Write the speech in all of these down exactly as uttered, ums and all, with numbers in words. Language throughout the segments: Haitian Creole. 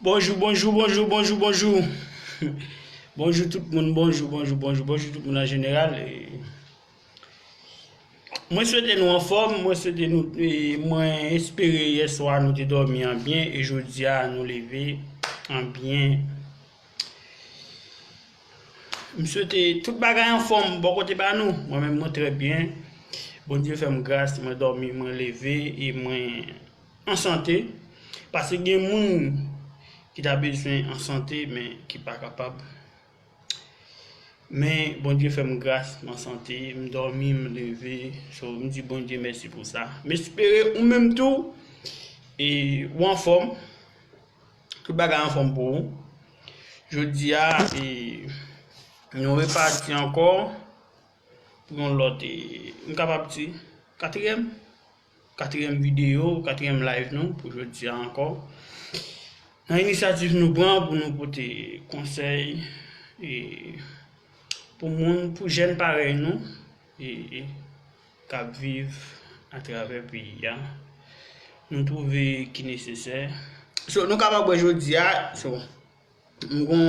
Bonjou, bonjou, bonjou, bonjou, bonjou. Bonjou tout moun, bonjou, bonjou, bonjou, bonjou tout moun an jeneral. E, mwen swete nou anfòm, mwen swete nou, e, mwen espere yèswa nou te dòmi an byen e jodi a nou leve an byen. M swete tout bagay anfòm bò kote pa nou. Mwen menm, mwen trè byen. Bondye fè m gras, mwen dòmi, mwen leve e mwen an sante. Paske gen moun ki ta bezwen an sante, men ki pa kapab. Men Bondye fè m gras, m an sante, m dòmi, m leve. So, m di Bondye mèsi pou sa. M espere ou menm tou, e ou anfòm. Tout bagay anfòm pou ou. Jodi a, e, nou repati ankò pou yon lòt, e, m kapab di, katriyèm, katriyèm videyo, katriyèm live nou pou jodi a ankò. Nan inisyativ nou pran pou nou pote konsèy, e, pou moun, pou jèn parèy nou, e, e, k ap viv atravè peyi a, nou twouve ki nesesè. So, nou kapab wè jodi a, so, m gon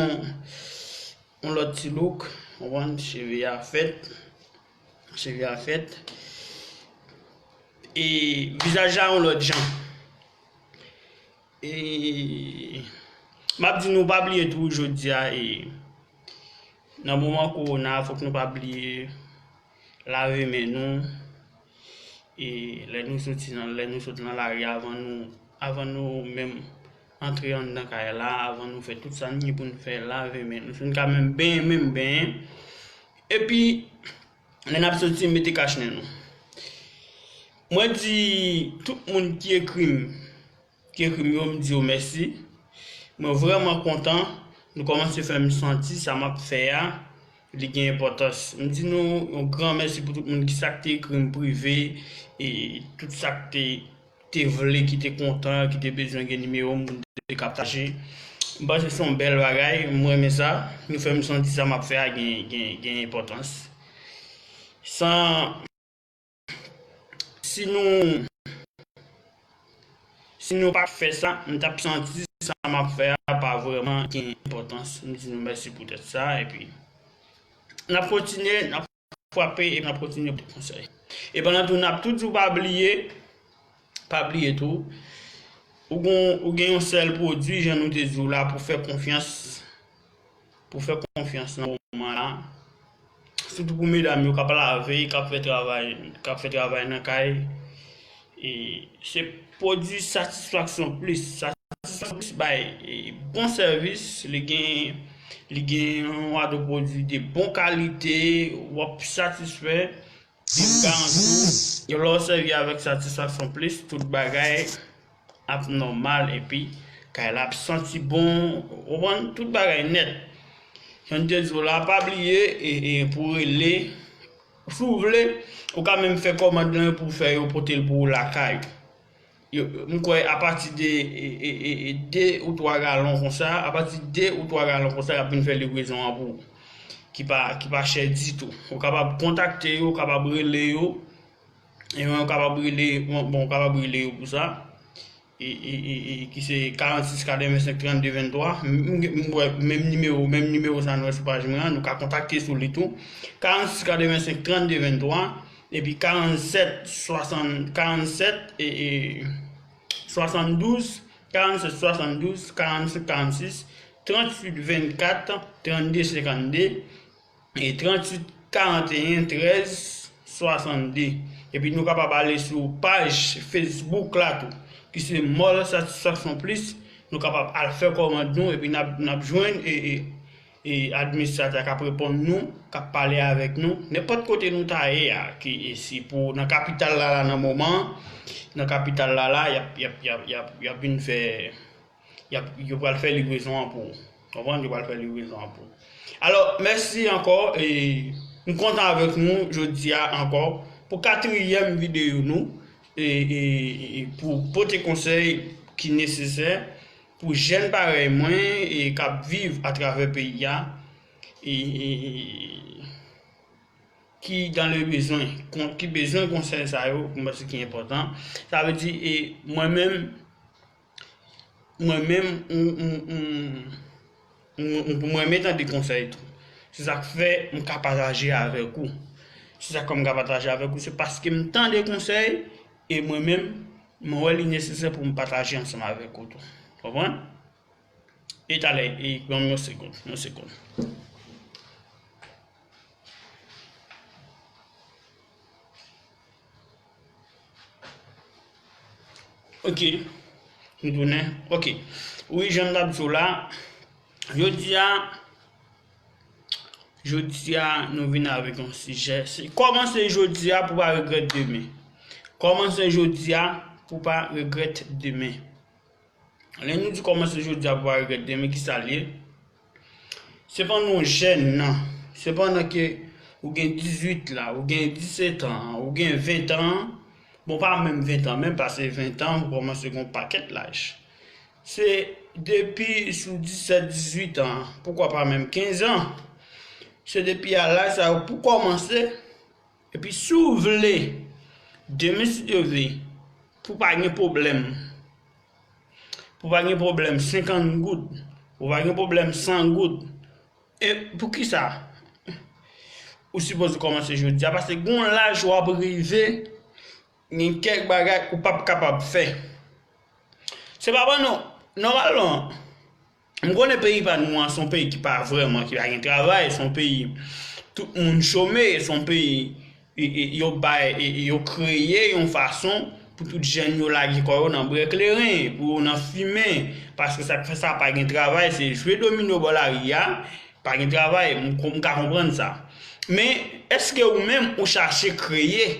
yon lòt ti look, w konprann, cheve a fèt, cheve a fèt, e vizaj la yon lòt jan. E m ap di nou pa bliye tou jodi a, e nan moman kowona, fòk nou pa bliye lave men nou. E lè nou soti nan, lè nou sot nan lari, avan nou, avan nou menm antre anndan kay la, avan nou fè tout sa n gen pou n fè, lave men nou. Si n ka menm benyen, menm benyen. Epi, lè n ap soti, mete kach nen nou. Mwen di tout moun ki ekri m, ki ekri m yo, m di yo mèsi. Mwen vrèman kontan. Nou kòmanse fè m santi sa m ap fè a, li gen enpòtans. M di nou yon gran mèsi pou tout moun ki sa k te ekri m prive, e tout sa k te, te vle, ki te kontan, ki te bezwen gen nimewo m pou n te ka pataje. M panse se yon bèl bagay, m renmen sa. Nou fè m santi sa m ap fè a gen, gen, gen enpòtans. San Si nou, si nou pa t fè sa, m t ap santi sa m ap fè a pa vrèman gen enpòtans. M di nou mèsi poutèt sa, epi n ap kontinye, n ap frape, epi n ap kontinye pote konsèy. E pandan tou, n ap tou di w pa bliye, pa bliye tou, ou gon, ou gen yon sèl pwodui, jan nou te di w la, pou fè konfyans, pou fè konfyans nan moman la. Sitou pou medam yo k ap lave, k ap fè travay, k ap fè travay nan kay. E se pwodui Satisfaction Plus. Satisfaction Plus bay, e, bon sèvis, li gen, li gen yon wado pwodui de bon kalite, w ap satisfè. M garanti w, lè w sèvi avèk Satisfaction Plus, tout bagay ap nòmal, epi kay la ap santi bon, ou konprann, tout bagay nèt. Jan m te di w la, pa bliye, e, e, pou rele, si w vle, ou ka menm fè kòmand lan pou w fè yo pote l pou ou lakay ou. Yo, m kwè apati de, e, e, e, e, de ou twa galon konsa, apati de ou twa galon konsa, y ap vin fè livrezon an pou ou. Ki pa, ki pa chè ditou. Ou kapab kontakte yo, ou kapab rele yo. E mwen, ou kapab rele, bon, bon, ou kapab rele yo pou sa. E, e, e, e, ki se karannsis katrevensenk trannde venntwa. M, m, m wè menm nimewo, menm nimewo sa nou wè sou paj mwen an, nou ka kontakte sou li tou. Karannsis katrevensenk trannde venntwa. Epi karannsèt swasann, karannsèt, e, e, swasanndouz, karannsèt swasanndouz, karannsenk karannsis, tranntuit vennkat, trannde senkannde, e tranntuit karanteyen, trèz swasannde. Epi nou kapab ale sou paj Facebook la tou, ki se Mall Satisfaction Plus. Nou kapab al fè kòmand nou, epi n ap, n ap jwenn, e, e, e, administratè k ap reponn nou, k ap pale avèk nou, nenpòt kote nou ta ye a, ki, e, si pou nan kapital la, la, nan moman an, nan kapital la, la, y ap, y ap, y ap, y ap, y ap vin fè, y ap, yo pral fè livrezon an pou ou. Konprann? Yo pral fè livrezon an pou ou. Alò, mèsi ankò, e m kontan avèk nou jodi a ankò pou katriyèm videyo nou, e, e, e pou pote konsèy ki nesesè pou jèn parèy mwen e k ap viv atravè peyi a, e, e, e, ki dans le besoin, kon- ki bezwen konsèy sa yo, mwen panse ki enpòtan. Sa vle di, e mwen menm, mwen menm, m, m, m, m, m, m renmen tande konsèy tou. Se sa k fè m ka pataje avèk ou. Se sa k fè m ka pataje avèk ou, se paske m tande konsèy, e mwen menm, mwen wè li nesesè pou m pataje ansanm avèk ou tou. Konprann? E talè, e, ban m yon segonn, yon segonn. Ok. M tounen. Ok. Wi, jan m t ap di w la, jodi a, jodi a, nou vin avèk yon sijè. Se kòmanse jodi a pou pa regrèt demen. Kòmanse jodi a pou pa regrèt demen. Lè nou di kòmanse jodi a pou pa regrèt demen, ki sa l ye? Se pandan w jèn nan, se pandan ke ou gen dizuit la, ou gen disèt an, ou gen ven an, bon, pa menm ven an, menm pase ven an, ou kòmanse gen yon pakèt laj. Se depi sou disèt, dizuit an, poukwa pa menm kenz an, se depi a laj sa yo pou kòmanse. Epi si w vle, demen si Dye vle, pou pa gen pwoblèm, pou pa gen pwoblèm senkant goud, pou pa gen pwoblèm san goud, e poukisa ou sipoze kòmanse jodi a? Paske gen yon laj w ap rive, gen kèk bagay ou p ap kapab fè. Se pa ban nou, nòmalman, m konnen peyi pa nou an se yon peyi ki pa vrèman, ki pa gen travay, se yon peyi tout moun chome, se yon peyi, e, e, yo bay, e, e, yo kreye yon fason pou tout jèn yo lage kò yo nan bwè kleren, pou yo nan fimen, paske sa k fè sa pa gen travay, se jwe domino bò lari a, pa gen travay, m, m ka konprann sa. Men, èske ou menm ou chache kreye?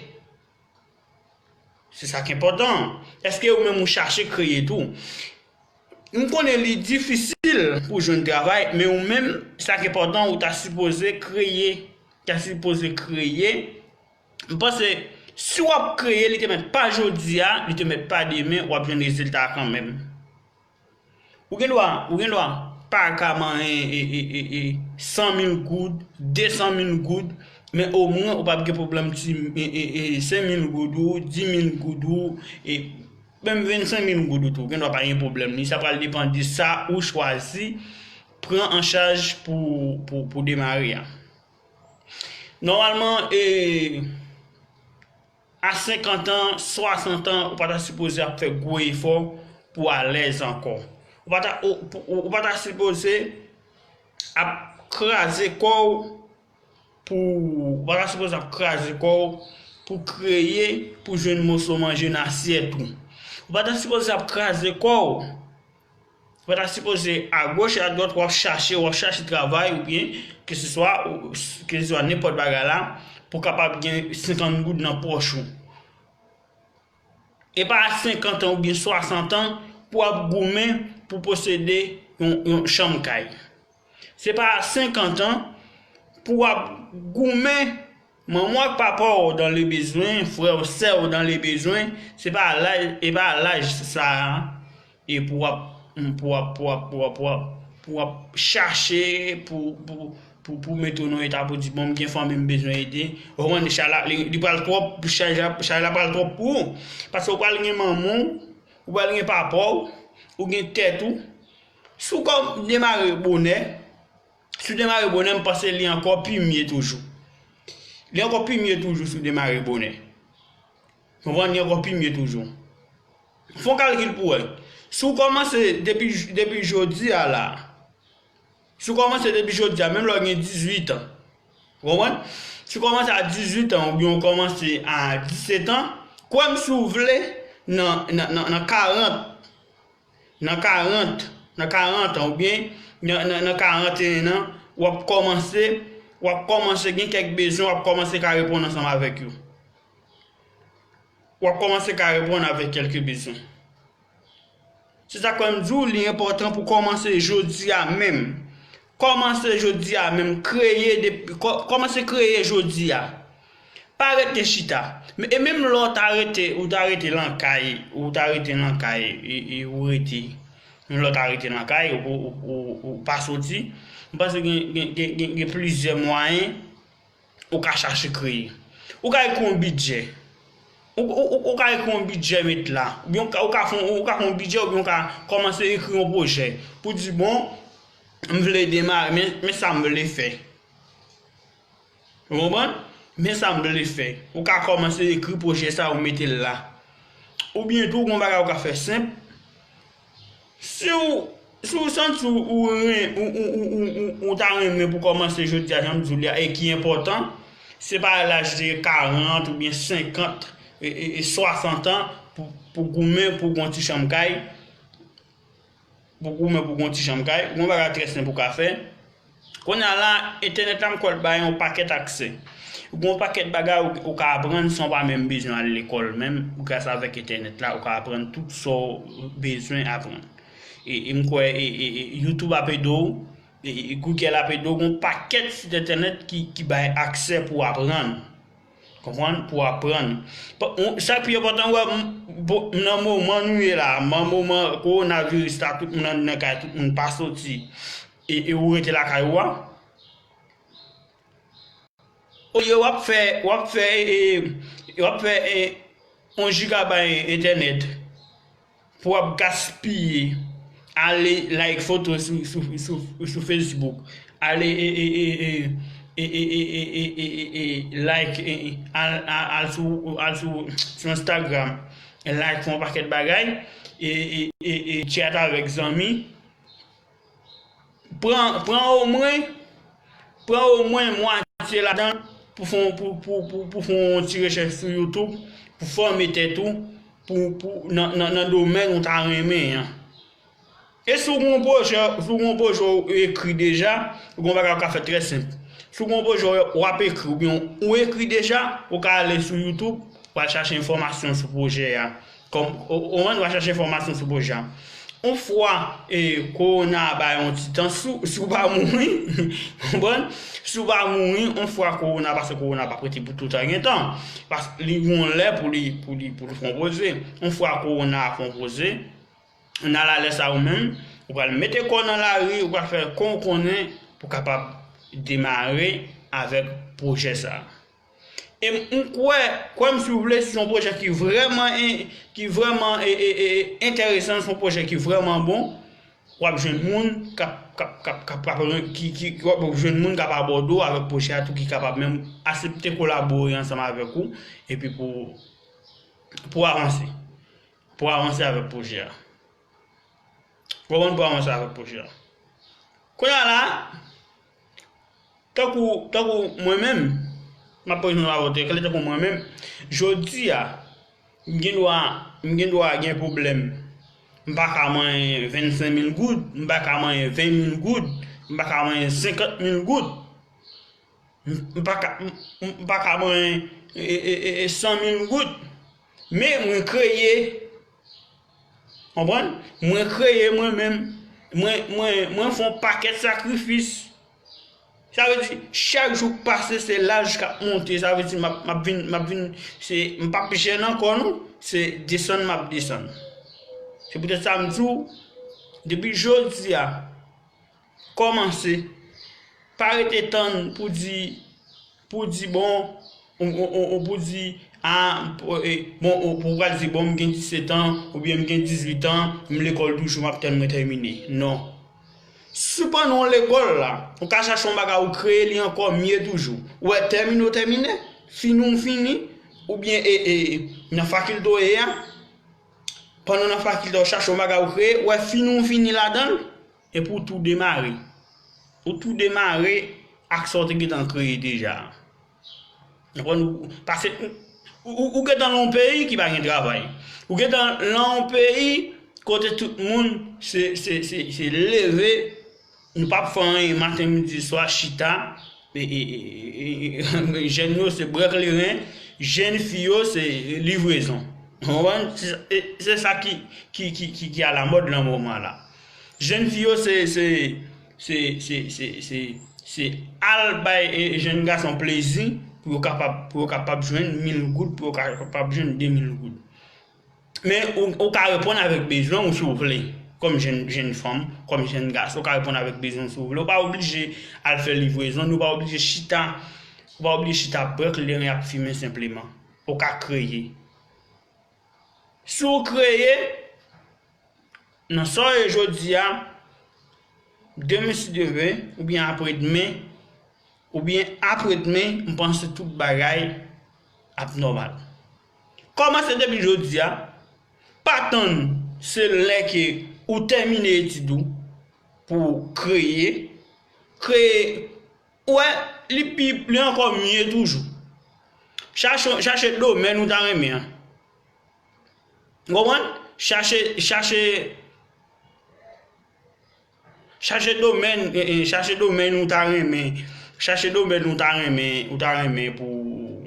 Se sa k enpòtan. Èske ou menm ou chache kreye tou? M konnen li difisil pou jwenn travay, men ou menm, sa k enpòtan, ou ta sipoze kreye. Ta sipoze kreye. M panse, si w ap kreye, li te mèt pa jodi a, li te mèt pa demen, w ap jwenn rezilta kanmenm. Ou gen dwa, ou gen dwa pa ka manyen, e, e, e, e, san mil goud, de san mil goud, men omwen ou p ap gen pwoblèm ti, e, e, e, senk mil goud ou, dis mil goud ou, e menm vennsenk mil goud ou tou. Ou gen dwa pa gen pwoblèm. Li sa pral depann de sa ou chwazi pran an chaj pou, pou, pou demare a. Nòmalman, e, a senkant an, swasant an, ou pa ta sipoze ap fè gwo efò pou alèz ankò. Ou pa ta, ou, ou, ou pa ta sipoze ap kraze kò w pou, ou pa ta sipoze ap kraze kò w pou kreye, pou jwenn moso manje nan asyèt ou. Ou pa ta sipoze ap kraze kò w. Ou pa ta sipoze agoch e adwat w ap chache, w ap chache travay oubyen keseswa, keseswa nenpòt bagay la pou w kapab gen senkant goud nan pòch ou. E pa a senkant an oubyen swasant an pou w ap goumen pou posede yon, yon chanm kay. Se pa a senkant an pou w ap goumen, manman w ak papa w dans le besoin, frè w, sè w dans le besoin, se pa a laj, e pa a laj sa a, e pou w ap, pou w ap, pou w ap, pou w ap, pou w ap, pou w ap chache pou, pou, pou, pou mete w nan eta pou di, "Bon, m gen fanmi m bezwen ede." Ou konprann, chay la, li, li pral twòp, chay la, chay la pral twòp pou ou. Paske ou pral gen manman w, ou pral gen papa w, ou gen tèt ou. Si w kò demare bonè, si w demare bonè, m panse li ankò pi mye toujou. Li ankò pi mye toujou si w demare bonè. Konprann, li ankò pi mye toujou. Fè yon kalkil pou w wè. Si w kòmanse depi, depi jodi a la, si w kòmanse depi jodi a, menm lè w gen dizuit an, ou konprann? Si w kòmanse a dizuit an oubyen w kòmanse a disèt an, kwè m si w vle, nan, nan, nan, nan karant, nan karant, nan karant an oubyen nan, nan, nan karanteyen an, w ap kòmanse, w ap kòmanse gen kèk bezwen, w ap kòmanse ka reponn ansanm avèk yo. W ap kòmanse ka reponn avèk kèlke bezwen. Se sa k fè m di w, li enpòtan pou kòmanse jodi a menm. Kòmanse jodi a menm, kreye depi, kò-, kòmanse kreye jodi a. Pa rete chita. E menm lè w ta rete, ou ta rete nan kay, ou ta rete nan kay, e, e ou rete. Menm lè w ta rete nan kay, ou, ou, ou, ou pa soti, m panse gen, gen, gen, gen, gen plizyè mwayen ou ka chache kreye. Ou ka ekri yon bidjè. Ou, ou, ou, ou ka ekri yon bidjè met la. Oubyen ou ka, ou ka fè, ou ka fè yon bidjè, oubyen ou ka kòmanse ekri yon pwojè. Pou di, bon, m vle demare, men, men sa m vle fè. Ou konprann? Men sa m vle fè. Ou ka kòmanse ekri pwojè sa, ou mete l la. Oubyen tou, gon bagay ou ka fè senp. Si w, si w santi w, ou, ren- ou, ou, ou, ou, ou, ou ta renmen pou kòmanse jodi a, jan m di w li a, e ki enpòtan, se pa laj de karant oubyen senkant, e, e, e swasant an pou, pou goumen pou gon ti chanm kay. Pou goumen pou gon ti chanm kay, gon bagay trè senp ou ka fè. Kounye a la, entènèt la, m kwè l bay yon pakèt aksè. Gon pakèt bagay ou, ou ka aprann san w pa menm bezwen al lekòl menm, gras avèk entènèt la, ou ka aprann tout sa w bezwen aprann. E, e m kwè e, e, e, YouTube ap ede w, e, e, Google ap ede w, gon pakèt sit entènèt ki, ki bay aksè pou w aprann. Konprann? Pou aprann. Pa- ou- Sa k pi enpòtan, wè, m- bo- nan moman nou ye la, nan moman kowonaviris la, tout moun ann nan kay, tout moun pa soti, e, e ou rete lakay ou a. Olye w ap fè, w ap fè, e, e, w ap fè, e, yon jigabay entènèt pou w ap gaspiye, ale like foto sou, sou, sou, sou Facebook, ale e, e, e, e, e, e, e, e, e, e, e, like, e, e, al, al, al sou, al sou, sou Instagram, e like fè yon pakèt bagay, e, e, e, e, chat avèk zanmi, pran, pran omwen, pran omwen mwatye ladan l pou fè yon, pou, pou, pou, pou fè yon ti rechèch sou YouTube, pou fòme tèt ou, pou, pou, nan, nan, nan domèn ou ta renmen an. E si w gen yon pwojè, si w gen yon pwojè w ekri deja, ou gen yon bagay ou ka fè trè senp. Si w gen yon pwojè w ap ekri oubyen ou ekri deja, ou ka ale sou YouTube, w al chache enfòmasyon sou pwojè a. Kòm, ou, ou menm, w al chache enfòmasyon sou pwojè a. Yon fwa, e, kowona a bay yon ti tan, si w, si w pa mouri, konprann? Si w pa mouri, yon fwa kowona, paske kowona p ap rete pou toutan gen tan. Paske li gen yon lè pou li, pou li, pou li fè yon poze. Yon fwa kowona a fè yon poze, nan lalè sa ou menm, ou pral mete kò w nan lari, ou pral fè kò w konnen pou w kapab demare avèk pwojè sa. E m, m kwè, kwè m si w vle, si se yon pwojè ki vrèman, en- ki vrèman e, e, e, e, enteresan, se yon pwojè ki vrèman bon, w ap jwenn moun k ap, k ap, k ap, k ap, k ap, ki, ki, w ap jwenn moun k ap abòde w avèk pwojè a tou, ki kapab menm aksepte kolabore ansanm avèk ou, epi pou, pou avanse. Pou avanse avèk pwojè a. Konprann? Pou avanse avèk pwojè a. Kounye a la, tankou, tankou mwen menm, m ap prezante avè w trè klè, tankou mwen menm, jodi a, m gen dwa, m gen dwa gen pwoblèm. M pa ka manyen vennsenk mil goud, m pa ka manyen ven mil goud, m pa ka manyen senkant mil goud. M, m pa ka, m, m pa ka manyen, e, e, e, e, san mil goud. Men mwen kreye. Konprann? Mwen kreye mwen menm. Mwen, mwen, mwen fè yon pakèt sakrifis. Sa vle di, chak jou k pase, se laj k ap monte. Sa vle di, m ap, m ap vin, m ap vin, se, m p ap jèn ankò, non. Se desann m ap desann. Se poutèt sa m di w, depi jodi a, kòmanse. Pa rete tann pou di, pou di, bon, ou, ou, ou, ou pou di, a, pou- e, bon, ou, ou pral di, bon, m gen disèt an, oubyen m gen dizuit an, m lekòl toujou, m ap tann mwen tèmine. Non. Sipann ou lekòl la, ou ka chache yon bagay ou kreye li ankò mye toujou. Ou wè tèmine ou tèmine, fini ou fini, oubyen e, e, nan fakilte ou ye a, pandan w nan fakilte ou chache yon bagay ou kreye, ou wè fini ou fini ladan l, epi ou tou demare. Ou tou demare ak sa w te gentan kreye deja. Konprann? Ou- Paske ou, ou, ou gentan nan yon peyi ki pa gen travay. Ou gentan nan yon peyi kote tout moun se, se, se, se leve, nou p ap fè anyen maten, midi, swa, chita. E, e, e, e, e, jèn yo se brè kleren, jèn fi yo se livrezon. Ou konprann? Se, e, se sa ki, ki, ki, ki, ki alamòd nan moman la. Jèn fi yo se, se, se, se, se, se, se al bay, e, jèn gason plezi pou yo kapab, pou yo kapab jwenn mil goud, pou yo kapab jwenn de mil goud. Men ou, ou ka reponn avèk bezwen w si w vle. Kòm jèn, jèn fanm, kòm jèn gason, ou ka reponn avèk bezwen w si w vle. Ou pa oblije al fè livrezon, ou pa oblije chita, ou pa oblije chita brèk lè y ap fimen senpleman. Ou ka kreye. Si w kreye, nan sa w ye jodi a, demen si Dye vle, oubyen apre demen, oubyen apre demen, m panse tout bagay ap nòmal. Kòmanse depi jodi a, pa tann se lè ke ou tèmine etid ou pou w kreye, kreye, ou wè, li pi, li ankò mye toujou. Chache, chache domèn ou ta renmen an. Ou konprann? Chache, chache, chache domèn, eh, eh, chache domèn ou ta renmen, chache domèn ou ta renmen, ou ta renmen pou,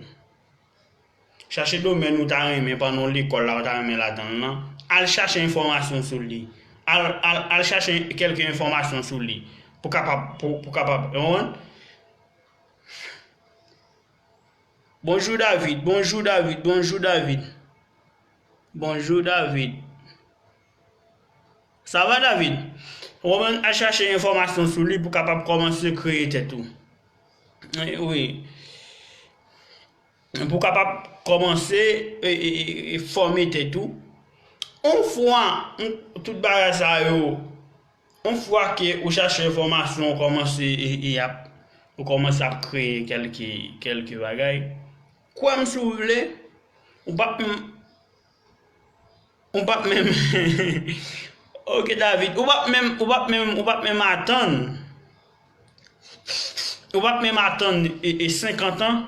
chache domèn ou ta renmen pandan w lekòl la, ou ta renmen ladan l lan. Al chache enfòmasyon sou li. Al, al, al chache kèlke enfòmasyon sou li. Pou kapab, pou, pou kapab, ou konprann? Bonjou David, bonjou David, bonjou David. Bonjou David. Sa va David? Ou konprann, al chache enfòmasyon sou li pou kapab kòmanse kreye tèt ou. Eh, wi. Pou kapab kòmanse, eh, eh, eh, fòme tèt ou. Yon fwa, tout bagay sa yo, yon fwa ke ou chache enfòmasyon, ou kòmanse, e, e ap, ou kòmanse ap kreye kèlke, kèlke bagay. Kwè m si w vle, ou p ap m-, ou p ap menm, ok David, ou p ap menm, ou p ap menm, ou p ap menm atann. Ou p ap menm atann e, e senkant an,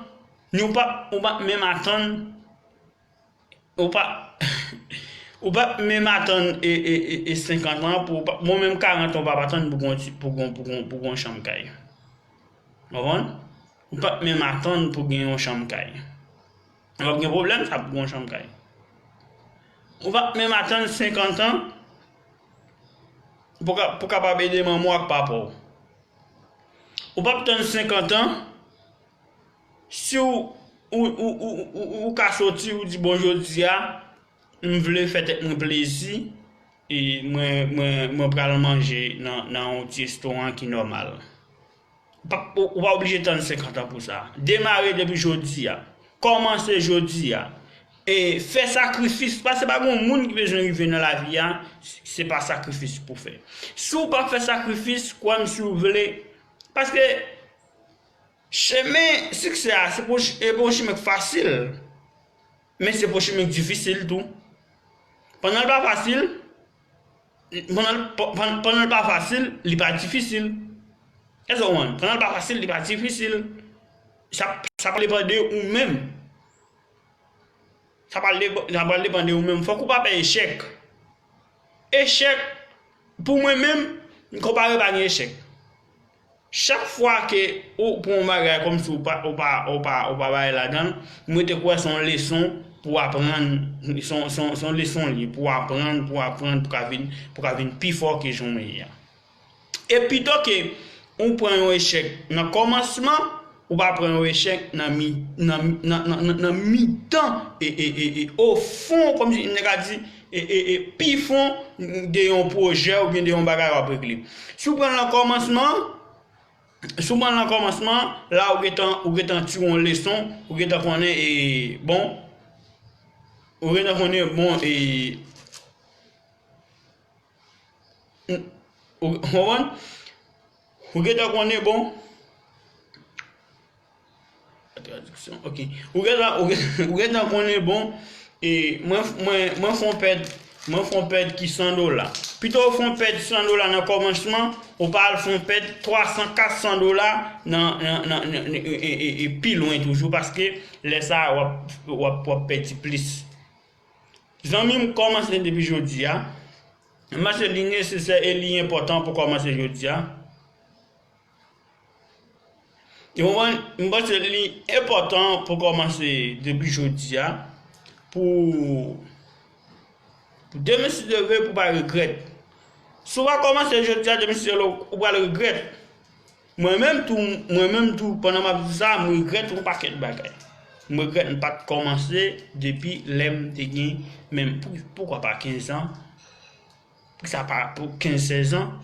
ni ou p ap, ou p ap menm atann, ou pa, ou p ap menm atann e, e, e, e senkant an pou, mwen menm karant an, ou p ap atann pou gon ti, pou gon, pou gon, pou gon chanm kay. Ou konprann? Ou p ap menm atann pou gen yon chanm kay. Ou p ap gen pwoblèm sa pou gen yon chanm kay. Ou p ap menm atann senkant an pou ka, pou kapab ede manman w ak papa w. Ou p ap tann senkant an, si w, ou, ou, ou, ou, ou ka soti, ou di, "Bon, jodi a, m vle fè tèt mwen plezi, e mwen, mwen, mwen pral manje nan, nan yon ti restoran ki nòmal." Ou pa, ou, ou pa oblije tann senkant an pou sa. Demare depi jodi a. Kòmanse jodi a. E fè sakrifis, paske pa gen moun ki bezwen rive nan lavi a, se pa sakrifis pou fè. Si w pa fè sakrifis, kwè m si w vle, paske chemen siksè a, se pa yon ch-, e pa yon chemen k fasil, men se pa yon chemen k difisil tou. Pandan l pa fasil, pandan l, pandan, pandan l pa fasil, li pa difisil. Èske w konprann? Pandan l pa fasil, li pa difisil. Sa, sa pral depann de ou menm. Sa pral depann, sa pral depann de ou menm. Fòk ou pa pè echèk. Echèk, pou mwen menm, m konpare pa gen echèk. Chak fwa ke ou pran yon bagay kòmsi ou pa, ou pa, ou pa, ou pa bay ladan l, mwen te kwè se yon leson pou aprann, se yon, se yon, se yon leson li, pou aprann, pou aprann, pou ka vin, pou ka vin pi fò ke jan w ye a. E pito ke ou pran yon echèk nan kòmansman, ou pa pran yon echèk nan mi-, nan, nan, nan, nan, nan mitan, e, e, e, e, o fon, kòmsi nèg la di, e, e, e, pi fon de yon pwojè oubyen de yon bagay w ap regle. Si w pran l nan kòmansman, si w pran l nan kòmansman, la ou gentan, ou gentan tire yon leson, ou gentan konnen, e, bon, ou gentan konnen, bon, e, ou, ou konprann? Ou gentan konnen, bon, Tradiksyon. Ok. Ou gentan, ou gen-, ou gentan konnen, bon, e mwen, mwen, mwen fè yon pèd, mwen fè yon pèd ki san dola. Pito ou fè yon pèd san dola nan kòmansman, ou pa al fè yon pèd twa san, kat san dola nan, nan, nan, nan, e, e, e, e pi lwen toujou, paske lè sa a, w ap, w ap, w ap pèdi plis. Zanmi m, kòmanse depi jodi a. M panse li nesesè e li enpòtan pou kòmanse jodi a. Ou konprann? M panse li enpòtan pou kòmanse depi jodi a, pou, pou demen si Dye vle, pou pa regrèt. Si w pa kòmanse jodi a, demen si Dye vle, ou pral regrèt. Mwen menm tou, mwen menm tou, pandan m ap di sa, m regrèt yon pakèt bagay. M regrèt m pa t kòmanse depi lè m te gen menm pou, poukwa pa kenz an. Poukisa pa pou kenz, sèz an?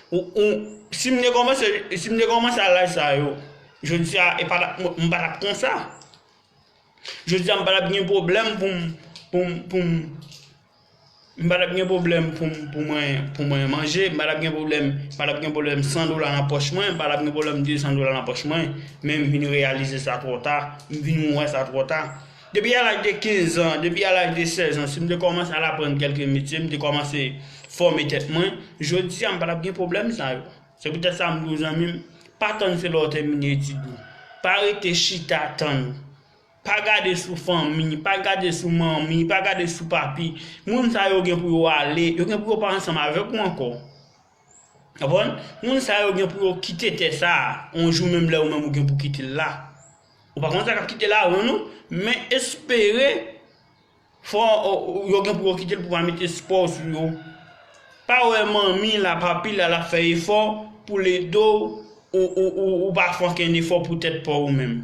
Ou, ou, si m te kòmanse, si m te kòmanse a laj sa yo, jodi a, e pa t ap, m pa t ap konsa. Jodi a, m pa t ap gen pwoblèm pou m, pou m, pou m, m pa t ap gen pwoblèm pou m, pou mwen, pou mwen manje, m pa t ap gen pwoblèm, m pa t ap gen pwoblèm san dola nan pòch mwen, m pa t ap gen pwoblèm de san dola nan pòch mwen, men m vin reyalize sa twò ta, m vin wè sa twò ta. Depi a laj de kenz an, depi a laj de sèz an, si m te kòmanse al aprann kèlke metye, m te kòmanse fòme tèt mwen, jodi a, m pa t ap gen pwoblèm sa yo. Se poutèt sa, m di w, zanmi m, pa tann se lè w tèmine etid ou. Pa rete chita tann. Pa gade sou fanmi, pa gade sou manmi, pa gade sou papi. Moun sa yo gen pou yo ale, yo gen pou yo pa ansanm avèk ou ankò. Konprann? Moun sa yo gen pou yo kite tè sa a, yon jou menm lè ou menm ou gen pou kite l la. Ou pa konn sa k ap kite l avan non, men espere fò, o, o, yo gen pou yo kite l pou pa met espwa w sou yo. Pa wè manmi la, papi la, l ap fè efò pou l ede w, ou, ou, ou, ou pa fè okenn efò pou tèt pa w ou menm.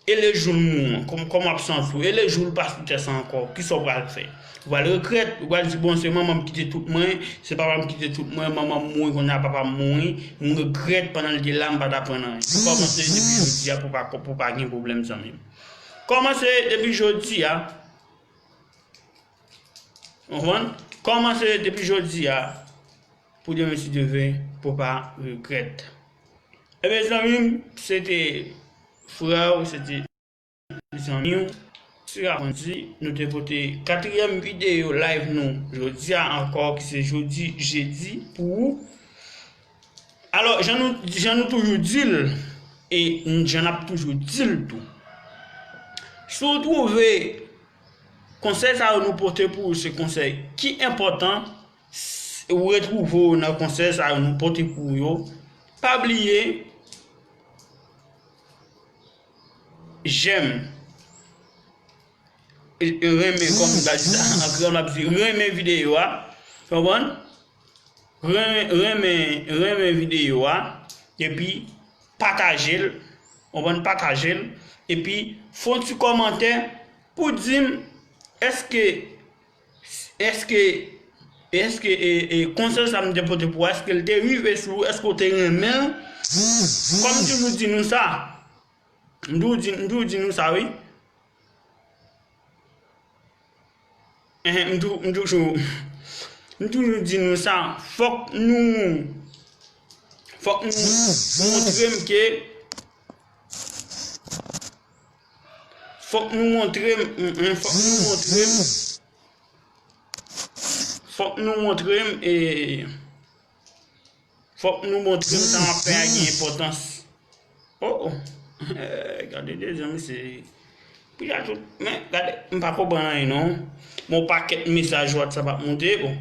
E le jou l mouri, kòm, kòman w ap santi w? E le jou l pa sou tè sa ankò, kisa w pral fè? Ou pral regrèt, ou pral di, bon, se manman m ki te tout mwen, se papa m ki te tout mwen, manman m mouri, kounye a papa m mouri, m regrèt pandan l te la, m pa t aprann anyen. Kòmanse depi jodi a pou pa, pou pa gen pwoblèm, zanmi m. Kòmanse depi jodi a, ou konprann? Kòmanse depi jodi a, pou demen si Dye vle, pou pa regrèt. Ebyen, zanmi m, se te frè w, se te zanmi w, Sirapondi, nou te pote katriyèm videyo live nou jodi a ankò, ki se jodi jedi pou ou. Alò, jan nou, jan nou toujou di l, e jan n ap toujou di l tou, si w twouve konsèy sa yo nou pote pou ou se konsèy ki enpòtan, ou retwouve w nan konsèy sa yo nou pote pou ou yo, pa bliye j'aime, renmen, kòm m ta di sa an kreyòl, m ap di renmen videyo a, konprann? Renmen, renmen, renmen videyo a, epi pataje l, konprann? Pataje l, epi fè yon ti kòmantè pou di m, èske, èske, èske, e, e, konsèy sa m te pote pou ou, èske l te rive sou ou, èske w te renmen l? Kòm m toujou di nou sa, m toujou di, m toujou di nou sa, wi. Enhen, m tou-, m toujou, m toujou di nou sa, fòk nou, fòk nou montre m ke, fòk nou montre m, m, m, fòk nou montre m, fòk nou montre m, e, fòk nou montre m sa m ap fè a gen enpòtans. Oh, oh. Eh, gade dezyèm, se pou y a tout. Men, gade, m pa konprann anyen, non. Bon, pakèt mesaj WhatsApp ap monte, bon.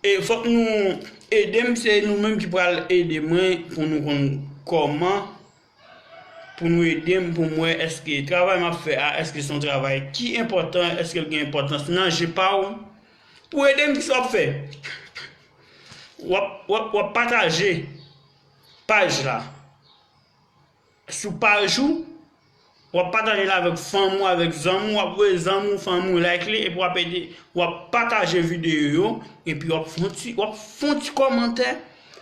E fòk nou ede m, se nou menm ki pral ede mwen pou nou konn kòman, pou nou ede m, pou m wè èske travay m ap fè a, èske se yon travay ki enpòtan, èske l gen enpòtans nan je pa w. Pou ede m, kisa w ap fè? W ap, w ap, w ap pataje paj la. Sou paj ou, w ap pataje l avèk fanmi w, avèk zanmi w, w ap voye zanmi w, fanmi w like li, epi w ap ede, w ap pataje videyo yo, epi w ap fè yon ti, w ap fè yon ti kòmantè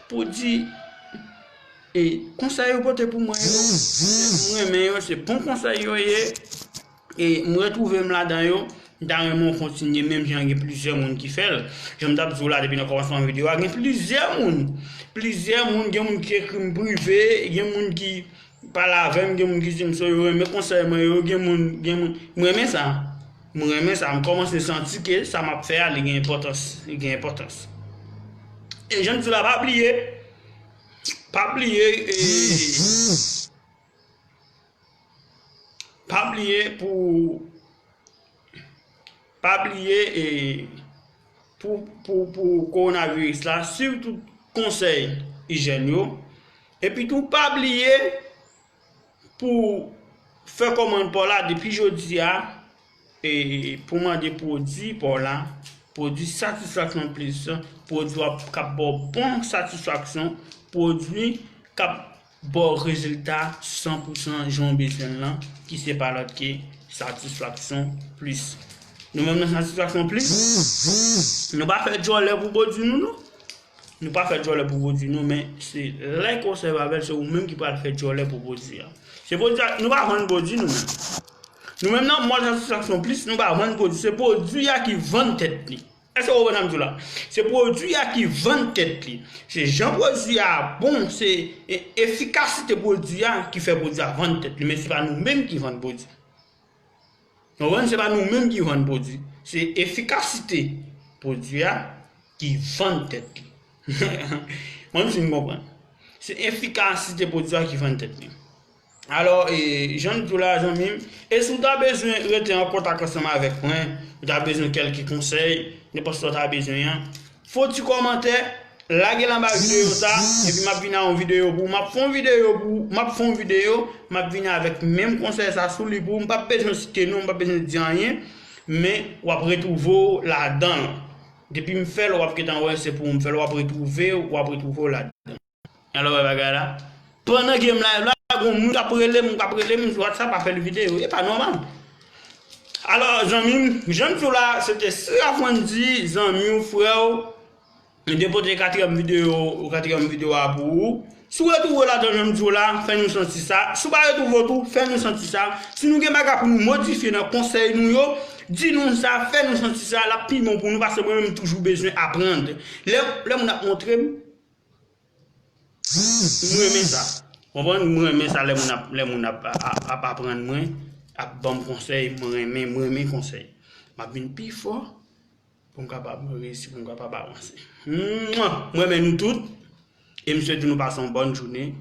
pou di, e, konsèy yo pote pou mwen yo, m renmen yo, se bon konsèy yo ye. E m retwouve m ladan yo, m ta renmen w kontinye menm jan gen plizyè moun ki fè l. Jan m t ap di w la depi nan kòmansman videyo a, gen plizyè moun. Plizyè moun, gen moun ki ekri m prive, gen moun ki pale avè m, gen moun ki di m so yo renmen konsèy mwen yo, gen moun, gen moun, m renmen sa. M renmen sa, m kòmanse santi ke sa m ap fè a, li gen enpòtans, li gen enpòtans. E jan m di w la, pa bliye, pa bliye, e, Pa bliye pou, pa bliye, e, pou, pou, pou kowonaviris la, swiv tout konsèy ijyèn yo. Epi tou, pa bliye pou fè kòmann pa w la depi jodi a, e, pou mande pwodui pa w la, pwodui Satisfaction Plus, pwodui w ap, k ap ba w bon satisfaksyon, pwodui k ap ba w rezilta san pou san jan w bezwen l lan, ki se pa lòt ke Satisfaction Plus. Nou menm nan Satisfaction Plus, nou pa fè djòlè pou pwodui nou, non. Nou pa fè djòlè pou pwodui nou, men se lè w sèvi avè l, se ou menm ki pral fè djòlè pou pwodui a. Se pwodui a, nou pa vann pwodui nou menm. Nou menm nan Mall Satisfaction Plus, nou pa vann pwodui, se pwodui a ki vann tèt li. Èske w konprann sa m di w la? Se pwodui a ki vann tèt li. Se jan pwodui a bon, se e- efikasite pwodui a ki fè pwodui a vann tèt li, men se pa nou menm ki vann pwodui. Ou konprann? Se pa nou menm ki vann pwodui. Se efikasite pwodui a ki vann tèt li. Mwen menm si m konprann. Se efikasite pwodui a ki vann tèt li. Alò, e, jan m di w la, zanmi m, e si w ta bezwen rete an kontak ansanm avèk mwen, ou ta bezwen kèlke konsèy, nenpòt sa w ta bezwen an, fè yon ti kòmantè, lage l anba videyo sa, epi m ap vin a yon videyo pou ou. M ap fè yon videyo pou ou, m ap fè yon videyo, m ap vin avèk menm konsèy sa sou li pou ou. M p ap bezwen site non, m p ap bezwen di anyen, men w ap retwouve w ladan l. Depi m fè l, w ap gentan wè se pou ou m fè l, w ap retwouve w, w ap retwouve w ladan l. Alò, wè bagay la. Pandan ke m live la, gon moun k ap rele m, k ap rele m sou WhatsApp, ap fè l videyo. E pa nòmal. Alò, zanmi m, jan m di w la, se te Sera Frandy, zanmi w, frè w, m te pote katriyèm videyo, katriyèm videyo a pou ou. Si w retwouve w ladan jan m di w la, fè nou santi sa. Si w pa retwouve w tou, fè nou santi sa. Si nou gen bagay pou nou modifye nan konsèy nou yo, di nou sa, fè nou santi sa, l ap pi bon pou nou, paske mwen menm m toujou bezwen aprann. Lè, lè moun ap montre m, M renmen sa. Konprann? M renmen sa lè moun ap, lè moun ap, ap, ap aprann mwen, ap ban m konsèy, m renmen, m renmen konsèy. M ap vin pi fò pou m kapab reyisi, pou m kapab avanse. Mwa! M renmen nou tout e m swete nou pase yon bòn jounen.